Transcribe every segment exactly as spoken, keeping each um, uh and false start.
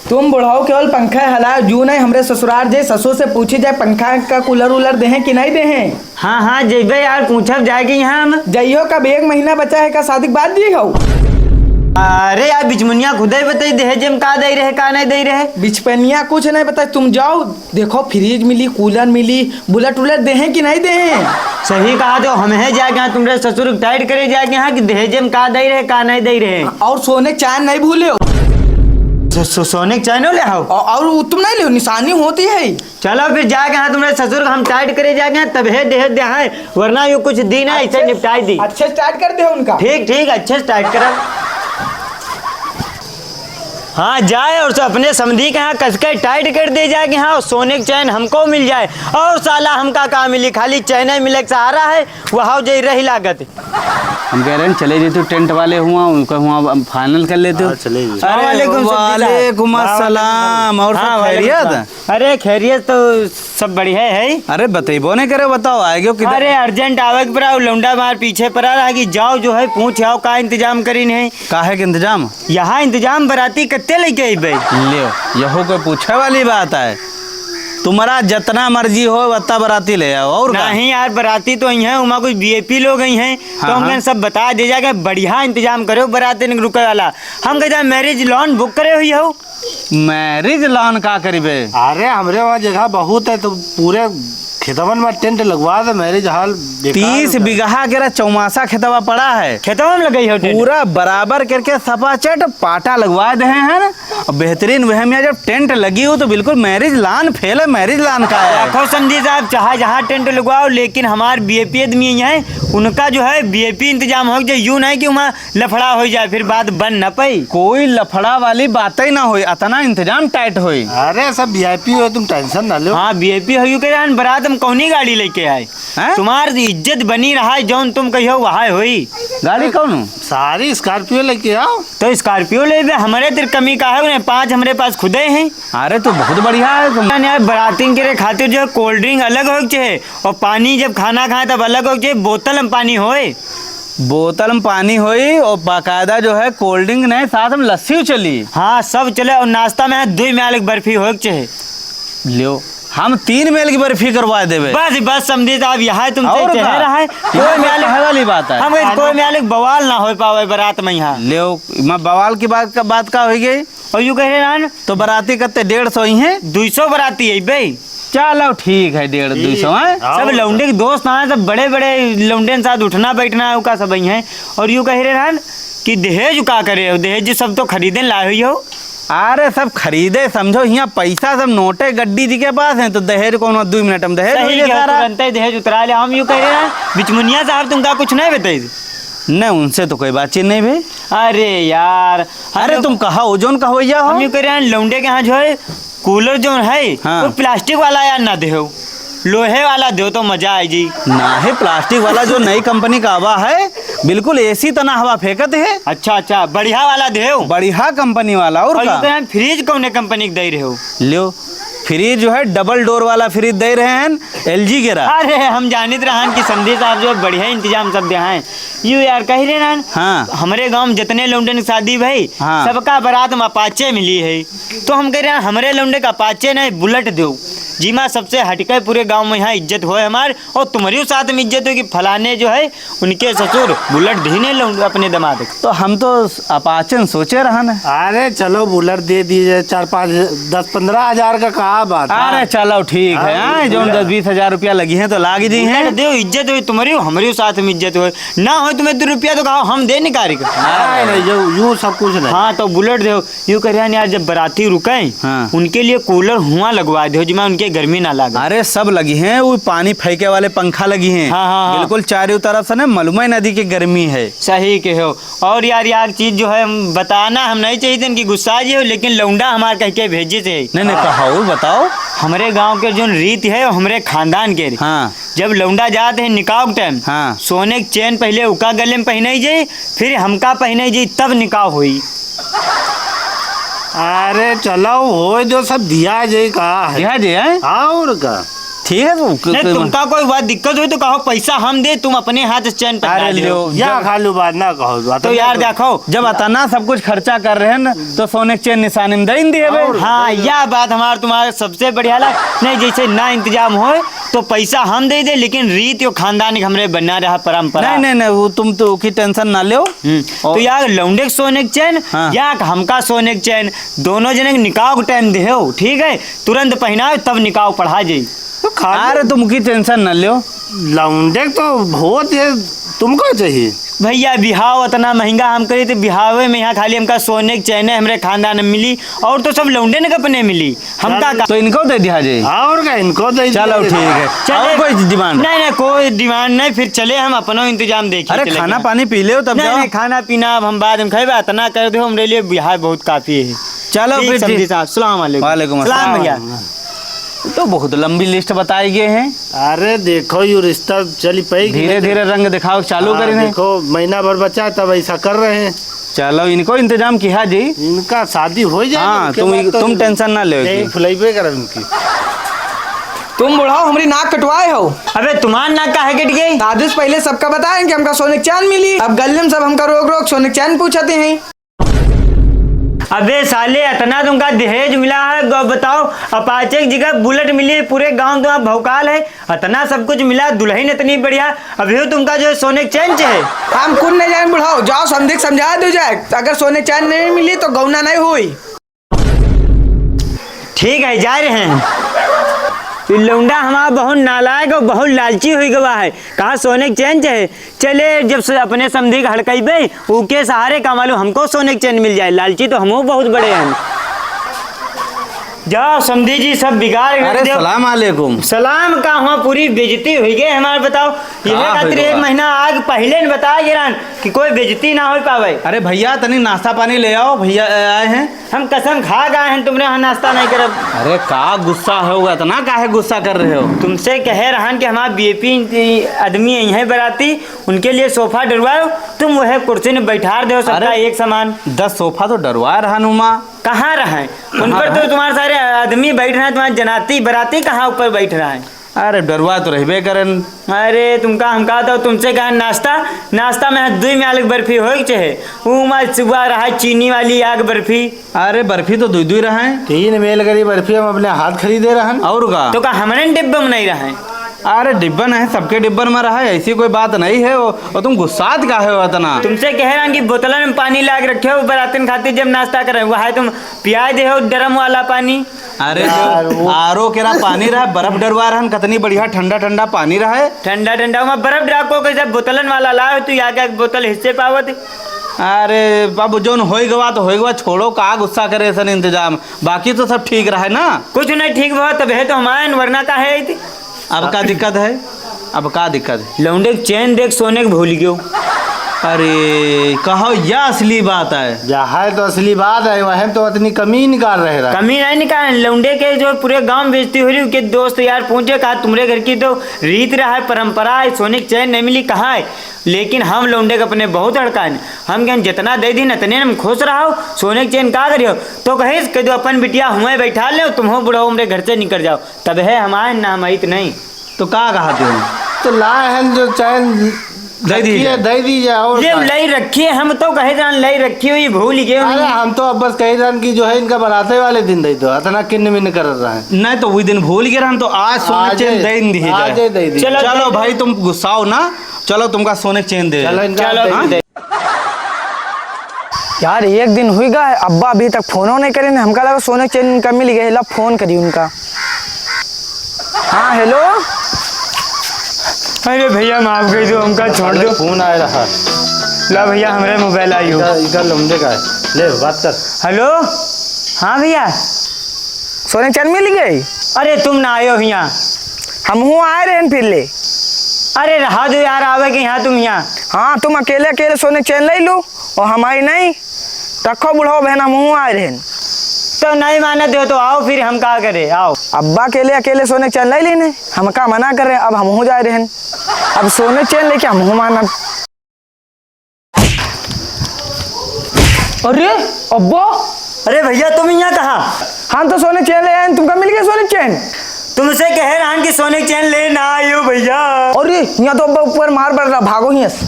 तुम बुढ़ऊ केवल पंखा हलाओ, जू नहीं हमरे ससुरार जे ससुर से पूछी जाए पंखा का कूलर उलर देहें कि नहीं देहें। हाँ, हाँ, जइबे यार, पूछब जाए कि यहाँ हम। जइहो, कब एक महीना बचा है का शादी के बाद जी हो? अरे यार, बिचमुनिया खुदे बताई दहेज में का दे रहे, का नहीं दे रहे। बिचपनिया कुछ नहीं बताई, तुम जाओ, देखो फ्रिज मिली, कूलर मिली, बुलेट उलेट देहें कि नहीं देहें। सही कहा, तो हम है जाके यहाँ तुमरे ससुर के टाइट करे जाके यहाँ कि दहेज में का दे रहे, का नहीं दे रहे। और सोने के चान नहीं भूले हो। सो, सो, सोने के चान ले आओ। और, और वो तुम नहीं ले, निशानी होती है। चलो फिर जाके यहाँ तुमरे ससुर को हम टाइट करे जाके यहाँ तब है दहेज दे है, वरना यो कुछ दिन है, इसे अच्छे, निपटाई दी। अच्छे से टाइट कर दे उनका। ठीक, ठीक, अच्छे से टाइट करो। हाँ, जाए और सो अपने समधी के यहाँ कसके टाइट कर दे जाके यहाँ, और सोने के चैन हमको मिल जाए। और साला हमका का मिली, खाली चैन ही मिले के सहारा है, वहाँ जे रही लागत। हम कह रहे हैं, चले जाते हो टेंट वाले हुआ, उनका हुआ हम फाइनल कर लेते हो। हाँ, चले जाइए। अरे, वालेकुम सब्जी साहब। वालेकुम अस्सलाम, और सब हाँ, वालेकुम खैरियत? सलाम। अरे, खैरियत तो सब बढ़िया है। अरे, बतइबो नहीं करे, बताओ, आए गयो किधर? अरे, अर्जेंट आवे के पड़ा, लौंडा मार पीछे पड़ा रहा कि जाओ जो है, पूछ आओ, का इंतजाम करीन है? काहे के इंतजाम? यहाँ इंतजाम बराती कत्ते लेके अइबे? ले, यहो कोई पूछे वाली बात है? तुम्हारा जितना मर्जी हो, उतना बराती ले आओ, और का? नहीं यार, बराती तो आई है, उमा कुछ वी आई पी लोग आई हैं, तो हाँ, हम हाँ। कहन सब बता दे जाके बढ़िया इंतजाम करो बराती ने रुके वाला। हम कहते हैं मैरिज लॉन बुक करे हुई हो। मैरिज लॉन का करिबे? अरे, हमरे वहाँ जगह बहुत है, तो पूरे खेतवन में टेंट लगवा दे, मैरिज हॉल बेकार तीस होता है। बीघा के रा चौमासा खेतवा पड़ा है। खेतवा में लगई हो टेंट? पूरा बराबर करके सपाचट पाटा लगवा दे हैं, और बेहतरीन वह में जब टेंट लगी हो तो बिल्कुल मैरिज लॉन फेल है, मैरिज लॉन का है। देखो समधी साहब, चाहे जहाँ टेंट लगवाओ, लेकिन हमार वी आई पी आदमी है, उनका जो है वी आई पी इंतजाम हो जाए, यूँ नहीं कि वहाँ लफड़ा हो जाए, फिर बात बन न पाई। कोई लफड़ा वाली बात ही ना होई, अतना इंतजाम टाइट होई। अरे, सब वी आई पी हो, तुम टेंशन ना लो। हाँ, वी आई पी हो, यू कह रहे हैं, बारात में कौनी गाड़ी लेके आए? हैं? तुम्हार इज्जत बनी रहा है, जौन तुम कहियो वहाँ होई। गाड़ी कौन हो? सारी स्कॉर्पियो लेके आओ। तो स्कॉर्पियो ले बे, हमरे तिर कमी का है, उन्हें पाँच हमरे पास खुदे हैं। अरे, तो बहुत बढ़िया है तुम। यार, बरातिन के रे खातिर जो है कोल्ड ड्रिंक अलग होए के चाहे, और पानी जब खाना खाए तब अलग होए के चाहे, बोतल में पानी होए। बोतल में पानी होई और बाकायदा जो है कोल्ड ड्रिंक नहीं, साथ में लस्सी चली। हाँ, सब चले। और नाश्ता में है दुई म्याल की बर्फी होए के चाहे। लियो, हम तीन म्याल की बर्फी करवा देबे। बस, बस समधी साहब, यहाँ तुमसे और चेहरा का? है। कोई म्याल कहे वाली बात है। हम कोई म्याल बवाल ना हो पावे बारात में यहाँ। लियो, मैं बवाल की बात का, बात का हो गई? और यू कह रहे हैं तो बराती कत्ते डेढ़ सौ ही हैं? दुई सौ बराती है बे। चलो ठीक है, डेढ़ दुई सौ है। हाँ, सब लौंडे के दोस्त हैं, सब बड़े बड़े लौंडे के साथ उठना बैठना है, उका सब ही है। और यू कह रहे हैं कि दहेज का करे हो, दहेज सब तो खरीदे लाए हुई हो। अरे सब खरीदे समझो, यहाँ पैसा सब नोटे गड्डी जी के पास है, तो दहेज कौन दुई मिनट में दहेज सही हो जाए के, सारा। तुरंते दहेज उतरा ले। हम यू कह रहे हैं बिचमुनिया साहब तुमका कुछ नहीं बताई? नहीं, उनसे तो कोई बातचीत नहीं भाई। अरे यार, अरे तुम कहा हो, जोन कहो या हो? हम यू कह रहे हैं लौंडे के यहाँ जो है कूलर जोन है, हाँ। वो प्लास्टिक वाला यार ना देहो, लोहे वाला देहो तो मजा आई जी। ना है, प्लास्टिक वाला जो नई कंपनी का आवा है, बिल्कुल एसी तना हवा फेंकत है। अच्छा, अच्छा, बढ़िया वाला देहो। बढ़िया कंपनी वाला, और और का? यू कह रहे हैं फ्रिज कौने कंपनी के दे रहे हो? लियो, फ्रिज जो है डबल डोर वाला फ्रिज दे रहे हैं, एल जी के रहा। अरे, हम जानित रहन कि समधी साहब जो बढ़िया इंतजाम सब दे हैं। यू यार कह रहे रहन, हाँ। हमरे गाँव में जितने लौंडन की शादी भई, हाँ। सबका बारात में अपाचे मिली है। तो हम कह रहे हैं, हमरे लौंडे का अपाचे नहीं, बुलेट दो। जिमा सबसे हटके पूरे गाँव में यहाँ इज्जत होए हमार, और तुम्हरी साथ में इज्जत हो कि फलाने जो है, उनके ससुर बुलेट दीने लौंडे अपने दामाद के। तो हम तो अपाचन सोचे रहन। अरे चलो, बुलेट दे दीजिए, चार पाँच, दस पन्द्रह हजार का कहा बात है। अरे चलो ठीक है, हाँ, हाँ, जोन बुलेट। दस बीस हजार रुपया लगी हैं तो लाग दी हैं। बुलेट दो, इज्जत हो तुम्हारी, हमारी साथ में इज्जत हो, ना हो तुम्हें दो रुपया तो कहो हम दे निकाल के। नहीं, नहीं, जो यूं सब कुछ नहीं। हाँ, तो बुलेट दो, यूं कह रहे हैं यार, जब बाराती रुके, हाँ। उनके लिए कूलर हुआ लगवा दो, जिमा उनके गर्मी ना लगे। अरे सब लगी हैं, वो पानी फेंके वाले पंखा लगी हैं। हाँ, हाँ, हाँ। बिल्कुल चारों तरफ से ना मलुमय नदी की गर्मी है। सही कहो। और यार, यार चीज जो है हम बताना हम नहीं चाहिए थे कि गुस्सा जी हो, लेकिन लौंडा हमार कह के भेजे थे। नहीं, नहीं, कहा हो, बताओ। हमरे गांव के जोन रीत है, हमरे खानदान के। हाँ। जब लौंडा जात है निकाह के टाइम, हाँ। सोने के चेन पहले उका गले में पहनाई जाई, फिर हमका पहनाई जाई, तब निकाह होई। अरे चलो, होए दो, सब दिया जाई, का है? दिया जाई, हैं? और का? ठीक है, तू क-, नहीं, क-, तुमका कोई बात दिक्कत होई तो कहो, पैसा हम दे, तुम अपने हाथ से चैन पहना अरे लेव। लियो, या जब खालू बात ना कहो, बात तो ना यार कहो। देखो, जब अतना सब कुछ खर्चा कर रहे हैं ना, तो सोने के चैन निशानी में दे ही दिए बे। और हाँ, या बात हमार तुम्हारे सबसे बढ़िया लग। नहीं, जैसे ना इंतजाम होए तो पैसा हम दे दे, लेकिन रीत यो खानदान के हमरे बना रहा परंपरा। नहीं, नहीं, नहीं, वो तुम तो की tension ना लेव। हम्म, और तो यार लौंडे के सोने के चैन, हाँ। या हमका सोने के चैन, दोनों जने के निकाह के time देहो, ठीक है? तुरंत पहनाओ, तब निकाह पढ़ा जाई। तो खाली अरे, तुम की tension न ल्यो। लौंडे तो होत है, तुमको चाहिए। भैया, बिहाव अतना महंगा हम करी, तो बिहावे में यहाँ खाली हमका सोने के चैने हमरे खानदान में मिली, और तो सब लौंडे ने कपने मिली। हमका चल। का तो इनको दे दिया जाए। और का, इनको दे चलो, दिया जाए। ठीक है। चले। और कोई demand? नहीं, नहीं, कोई demand नहीं, फिर चले हम अपनो इंतजाम देखी अरे, चले खाना जाए। पानी पी ले तब नहीं, जाओ। नहीं, खाना पीना अब हम बाद में खाए, अतना कर दो, हमरे लिए बिहाव बहुत काफी है। चलो ठीक, फिर समधी ठीक। साहब, सलाम वालेकुम। वालेकुम सलाम अस्सलाम। भैया। तो बहुत लंबी list बताए गए हैं। अरे देखो, यो रिश्ता चली पाई कि धीरे नहीं? धीरे रंग दिखाओ चालू हाँ, करें। देखो, महीना भर बचा है, तब ऐसा कर रहे हैं। चलो, इनको इंतजाम किया जी। इनका शादी हो जाए, हाँ, उसके तुम, बाद तो तुम tension ना लो यही कि फुलाइबे करब इनकी। तुम बुढ़ाओ, हमरी नाक कटवाए हो। अबे, तुम्हार नाक काहे कट गई? शादी से पहले सबका बताए कि हमका सोने की चैन मिली, अब गली में सब हमका रोक रोक सोने की चैन पूछते हैं। अबे साले, अतना तुमका दहेज मिला है, गौ बताओ, Apache की जगह Bullet मिली, पूरे गांव तुम्हारा भौकाल है, अतना सब कुछ मिला, दुल्हन इतनी बढ़िया, अभी तुमका जो है सोने की चैन चाहे। हम कुछ नहीं जाने बुढ़ाओ, जाओ समधी के समझा दो जाए, अगर सोने की चैन नहीं मिली तो गौना नहीं हुई। ठीक है, जा रहे हैं। ई लौंडा हमारा बहुत नालायक और बहुत लालची हुई गवा है, कहा सोने की चैन चाहे, चले, जब से अपने समधी के हड़कइबे, ऊके सहारे का मालूम हमको सोने के चैन मिल जाए। लालची तो हमहू बहुत बड़े हैं। जाओ समधी जी, सब बिगाड़ अरे, देव। सलाम अलैकुम। सलाम का हुआ, पूरी बेइज्जती हुई गई हमारे, बताओ। का यह खातिर हुई एक बा? महीना आग पहले न बताए गिरान कि कोई बेइज्जती ना हो पावे। अरे भैया, तनी नाश्ता पानी ले आओ, भैया, अ, आए हैं। हम कसम खा गए हैं, तुमरे यहाँ नाश्ता नहीं करब। अरे का गुस्सा होगा, इतना काहे गुस्सा कर रहे हो? तुमसे कहे रहन कि हमार VIP आदमी यहीं है बराती, उनके लिए सोफा डरवाओ, तुम वह कुर्सी में बैठार दो सबका अरे, एक समान। दस सोफा तो डरवा रहन उमा। कहाँ रहे? उनपर तो तुम्हारे सारे आदमी बैठ रहे हैं, तुम्हारे जनाती बराती कहाँ ऊपर बैठ रहा है? अरे डरवा तो रहबे करन। अरे तुमका हम कहा था, तुमसे कहा नाश्ता, नाश्ता में दुई में आलू बर्फी होए के चाहे, उमा सुबह रहा चीनी वाली आग बर्फी। अरे बर्फी तो दुई दुई रहे हैं। तीन मेल करी बर्फी हम अपने हाथ खरीदे रहन। और का? तो का हमरे डिब्बे में नहीं रहे? अरे डिब्बा नहीं, सबके डिब्बन में रहा है, ऐसी कोई बात नहीं है। वो, वो तुम गुस्सात काहे हो इतना? तुमसे कह रहा हूँ कि बोतलन में पानी लाग रखे हो, बरातन खातिर जब नाश्ता करें, वो है तुम पियाए दे हो ड्रम वाला पानी। अरे यार, जो वो आरो केरा पानी रहा, बर्फ डरवा रहन, कितनी बढ़िया ठंडा ठंडा पानी रहा है। ठंडा ठंडा, वहाँ बर्फ डरा को कैसे बोतलन वाला लाओ, तू यहाँ का बोतल हिस्से पावत। अरे बाबू, जोन होई गवा तो होई गवा, छोड़ो, का गुस्सा करे ऐसन इंतजाम, बाकी तो सब ठीक रहे ना। कुछ नहीं ठीक बा, तब है तो हम आए न, वरना का है इति? अब का दिक्कत है? अब का दिक्कत है? लौंडे के चैन देख सोने के भूल गयो। अरे कहो, या असली बात है। या है तो असली बात है, वह तो इतनी कमी निकाल रहे रहा। कमी नहीं निकाल, लौंडे के जो पूरे गांव में बेइज्जती हो रही, उनके दोस्त यार पूछे, कहा तुम्हारे घर की तो रीत रहा है, परंपरा है, सोने की चैन नहीं मिली, कहाँ है? लेकिन हम लौंडे के अपने बहुत हड़कान, हम कहन जितना दे दिन इतने हम खुश रहो, सोने की चैन का करियो? तो कहे, कह दो अपन बिटिया हुए बैठा ले, तुम हो बुढ़ाओ, हमरे घर से निकल जाओ। तब है हम आए ना, हम आइत नहीं। तो का कहा तू? तो लाए हैं जो चैन दे दीजिए। रखिए, दे दीजिए और ये का? लई रखी है, हम तो कहे जान लई रखी हुई भूल गए अरे हुई। हम तो अब बस कही रहन कि जो है इनका बराते वाले दिन दे दो, इतना किन्न मिन्न कर रहा है। नहीं तो वही दिन भूल गए रहन, तो आज सोने आजे, चैन दे दीजिए। आजे दे दीजिए। चलो, चलो दे दो। भाई तुम गुस्साओ ना, चलो तुमका सोने की चैन दे चलो दे। इनका चलो। दे हाँ? दे। यार, एक दिन हुई गा है, अब्बा अभी तक फोनो नहीं करे, हमका लगा सोने चैन उनका मिल गया, ला फोन करी उनका। हाँ, हेलो। अरे भैया, माफ कर दो, हमका छोड़ दो। फोन आ रहा। ला भैया, हमरे मोबाइल आई हो। इधर, इधर लौंडे का है। ले, बात कर। हेलो। हाँ भैया। सोने चैन मिल गई? अरे, तुम ना आयो हियाँ। हमहू आए रहन फिर ले। अरे, रहा दो यार, आवे के यहाँ तुम यहाँ। हाँ, तुम अकेले, अकेले सोने चैन ले लो। और हमारी नहीं, रखो बुढ़ो बहन, हमहू आए रहन। तो नहीं मानत हो तो आओ फिर, हम का करे, आओ। अब्बा अकेले, अकेले सोने चैन ले लेने, हम का मना कर रहे, अब हमहू जाए रहन। अब सोने चैन लेके हमहू मानब। अरे अब्बा। अरे भैया, तुम यहाँ कहाँ? हम तो सोने चैन ले आए, तुमका मिल गया सोने चैन? तुमसे कहे रहन कि सोने के चेन ले ना आयो भइया। अरे, यहाँ तो अब्बा ऊपर मार पड़ रहा, भागो हियाँ से।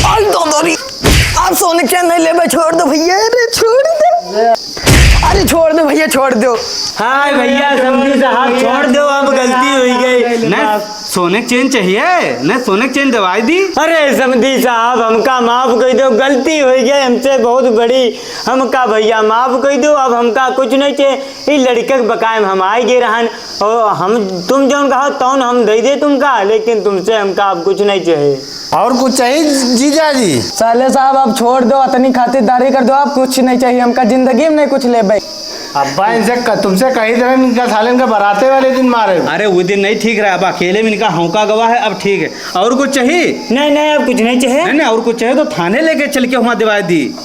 आई दो दो री। आप सोने के चेन नहीं लेबे, छोड़ दो भइया, अरे छोड़ दो। अरे छोड़ दो भइया, छोड़ दो। हाँ भइया, समधी साहब, छोड़ दो, अब गलती हुई गई। नहीं, सोने के चेन चाहिए, नहीं, सोने के चेन दिवाई दी। अरे समधी साहब, हमका माफ कइ दो, गलती हुई गई हमसे बहुत बड़ी। हमका भइया माफ कइ दो, अब हमका कुछ नहीं चाहिए। ई लड़के के बकाए में हम आइ गए रहन, और हम, तुम जौन कहो तौन हम दे दे तुमका, लेकिन तुमसे हमका अब कुछ नहीं चाहिए। और कुछ चाहिए जीजा जी? साले साहब, अब छोड़ दो, अतनी खातिरदारी कर दो, अब कुछ नहीं चाहिए हमका, जिंदगी में नहीं कुछ लेबे। अब्बा, इनसे क-, तुमसे कही दे रहे, इनका साले इनका बराते वाले दिन मारे। अरे, वो दिन नहीं ठीक रहा, अब अकेले में इनका हौका गवा है, अब ठीक है। और कुछ चाहिए? नहीं, नहीं, अब कुछ नहीं चाहिए। नहीं, नहीं, और कुछ चाहिए तो थाने लेके चल के वहाँ दिवा दी।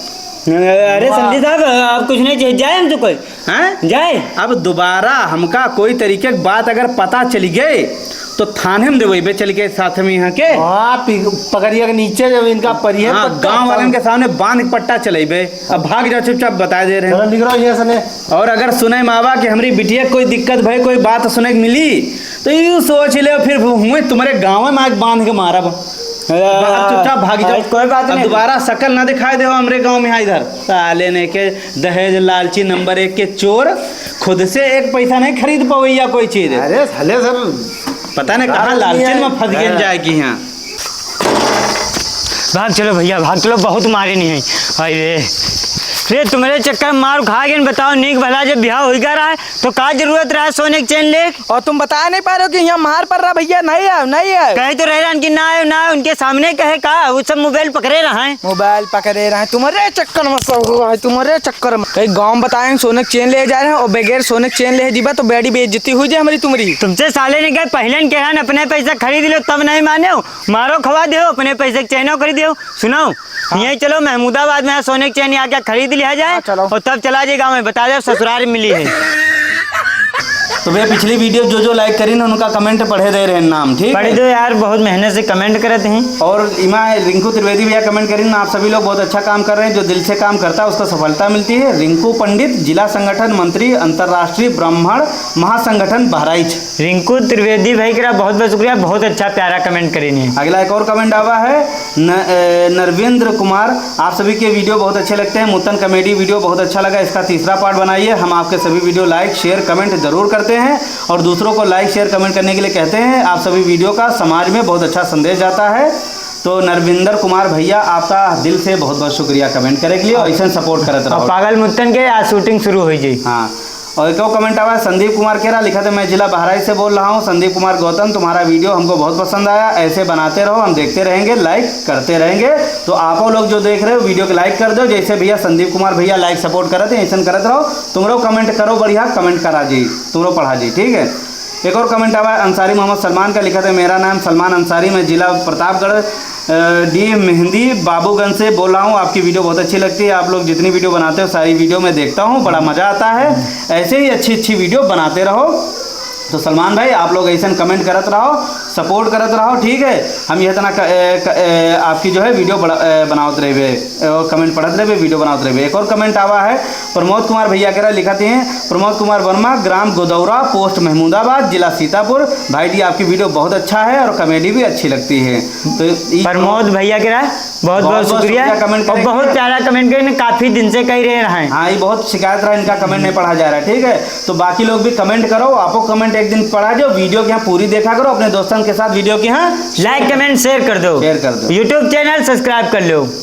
अरे वाह। समधी साहब, अब कुछ नहीं चाहिए, जाए हम तो कोई। हैं? जाए। अब दोबारा हमका कोई तरीके की बात अगर पता चली गई, तो थाने में देवे बे चल के साथ में यहाँ के। हाँ, पी-, पगड़िया के नीचे जब इनका परिये हाँ, पट्टा गाँव वालन के सामने बांध के पट्टा चलेबे। अब भाग जाओ चुपचाप, बता दे रहे हैं। चलो, निकलो यहाँ से ने। और अगर सुने में आवा कि हमरी बिटिया के कोई दिक्कत भई, कोई बात सुने के मिली, तो यूं सोच ले, फिर हुए तुम्हारे गाँव में आज बांध के मारब। अब चुपचाप भाग जाओ। कोई बात अब नहीं। दोबारा शकल ना दिखाई दे हमरे गाँव में, हाँ, इधर। साले ने के दहेज लालची नंबर एक के चोर, खुद से एक पैसा नहीं खरीद पवैया कोई चीज। अरे साले सर, पता नहीं कहाँ लालची में फंस गए हाँ। जाए कि यहाँ। भाग चलो भइया, भाग चलो, बहुत मारे नहीं है। अरे रे, तुम्हरे चक्कर में मार खा गए, बताओ, नीक भला जब बियाह होइ गा रहा है, तो का जरूरत रहा सोने के चेन ले? और तुम बता नहीं पा रहे हो कि यहाँ मार पड़ रहा भइया, नहीं आयो, नहीं आयो। कहे तो रह रहन कि ना आयो, ना आयो, उनके सामने कहे का, वो सब मोबाइल पकड़े रहा है। मोबाइल पकड़े रहा है, तुम्हरे चक्कर में सब हुआ है, तुम्हरे चक्कर में। कहीं गाँव में बताए, सोने के चेन ले जा रहे हैं और बगैर सोने के चेन ले जीबा तो बड़ी बेइज्जती हुई जाए हमरी तुम्हरी। तुमसे साले ने कहे, पहले ने कहे, अपने पैसे खरीद लो, तब नहीं माने हो, मारो खवा दे हो, अपने पैसे के चेनो खरीद दे हो। सुनो, हाँ। यहीं चलो महमूदाबाद में सोने के चेन आके खरीद लिया जाए हाँ, चलो। और तब चला जाए गाँव में, बता दे ससुराल में मिली है। तो भैया, पिछली वीडियो जो जो लाइक करी ना, उनका कमेंट पढ़े दे रहे हैं नाम, ठीक पढ़ है? दो यार, बहुत मेहनत से कमेंट करत हैं। और इमा रिंकू त्रिवेदी भैया कमेंट करी ना, आप सभी लोग बहुत अच्छा काम कर रहे हैं, जो दिल से काम करता है उसको सफलता मिलती है। रिंकू पंडित, जिला संगठन मंत्री, अंतर्राष्ट्रीय ब्राह्मण महासंगठन बहराइच। रिंकू त्रिवेदी भाई का बहुत बहुत शुक्रिया, बहुत अच्छा प्यारा कमेंट करी ने। अगला एक और कमेंट आवा है, न-, ए, नरविंद्र कुमार, आप सभी के वीडियो बहुत अच्छे लगते हैं। मुत्तन कॉमेडी वीडियो बहुत अच्छा लगा, इसका तीसरा पार्ट बनाइए। हम आपके सभी वीडियो लाइक, शेयर, कमेंट जरूर करते हैं और दूसरों को लाइक, शेयर, कमेंट करने के लिए कहते हैं। आप सभी वीडियो का समाज में बहुत अच्छा संदेश जाता है। तो नरविंदर कुमार भैया, आपका दिल से बहुत बहुत शुक्रिया कमेंट करे के लिए और ऐसे सपोर्ट करत और रहो। पागल मुत्तन के आज शूटिंग शुरू हो जाई। हाँ। और एक और कमेंट आवा है, संदीप कुमार केरा लिखा था, "मैं जिला बहराइच से बोल रहा हूँ।" संदीप कुमार गौतम, तुम्हारा वीडियो हमको बहुत पसंद आया, ऐसे बनाते रहो, हम देखते रहेंगे, लाइक करते रहेंगे। तो आप लोग जो देख रहे हो, वीडियो को लाइक कर दो, जैसे भैया संदीप कुमार भैया लाइक सपोर्ट करत हैं, ऐसे करत रहो। तुम लोग कमेंट करो, बढ़िया कमेंट करा जी, तुम लोग पढ़ा जी, ठीक है। एक और कमेंट आवा है अंसारी मोहम्मद सलमान का, लिखा था, "मेरा नाम सलमान अंसारी, मैं जिला प्रतापगढ़ अ, डी मेहंदी बाबूगंज से बोल रहा हूँ। आपकी वीडियो बहुत अच्छी लगती है, आप लोग जितनी वीडियो बनाते हो सारी वीडियो मैं देखता हूँ, बड़ा मज़ा आता है, ऐसे ही अच्छी अच्छी वीडियो बनाते रहो।" तो सलमान भाई, आप लोग ऐसे कमेंट करत रहो, सपोर्ट करत रहो, ठीक है। हम यह तना क-, ए, क-, ए, आपकी जो है वीडियो बड़ा, ए, बनावत रहबे, ए, और कमेंट पढ़त रहबे, वीडियो बनावत रहबे। एक और कमेंट आवा है प्रमोद कुमार भैया के, लिखत हैं, "प्रमोद कुमार वर्मा, ग्राम गोदौरा, पोस्ट महमूदाबाद, जिला सीतापुर। भाई जी, आपकी वीडियो बहुत अच्छा है और कॉमेडी भी अच्छी लगती है।" तो ई प्रमोद भैया के रहा, बहुत बहुत बहुत शुक्रिया। शुक्रिया कमेंट और करने के लिए। बहुत प्यारा कमेंट करने, काफी दिन से कह रहे हैं। हाँ, ये बहुत शिकायत रहा, इनका कमेंट नहीं पढ़ा जा रहा है, ठीक है। तो बाकी लोग भी कमेंट करो, आपको कमेंट एक दिन पढ़ा जो, वीडियो के यहाँ पूरी देखा करो, अपने दोस्तों के साथ वीडियो के यहाँ लाइक, कमेंट, शेयर कर दो, शेयर कर दो। YouTube चैनल सब्सक्राइब कर लो।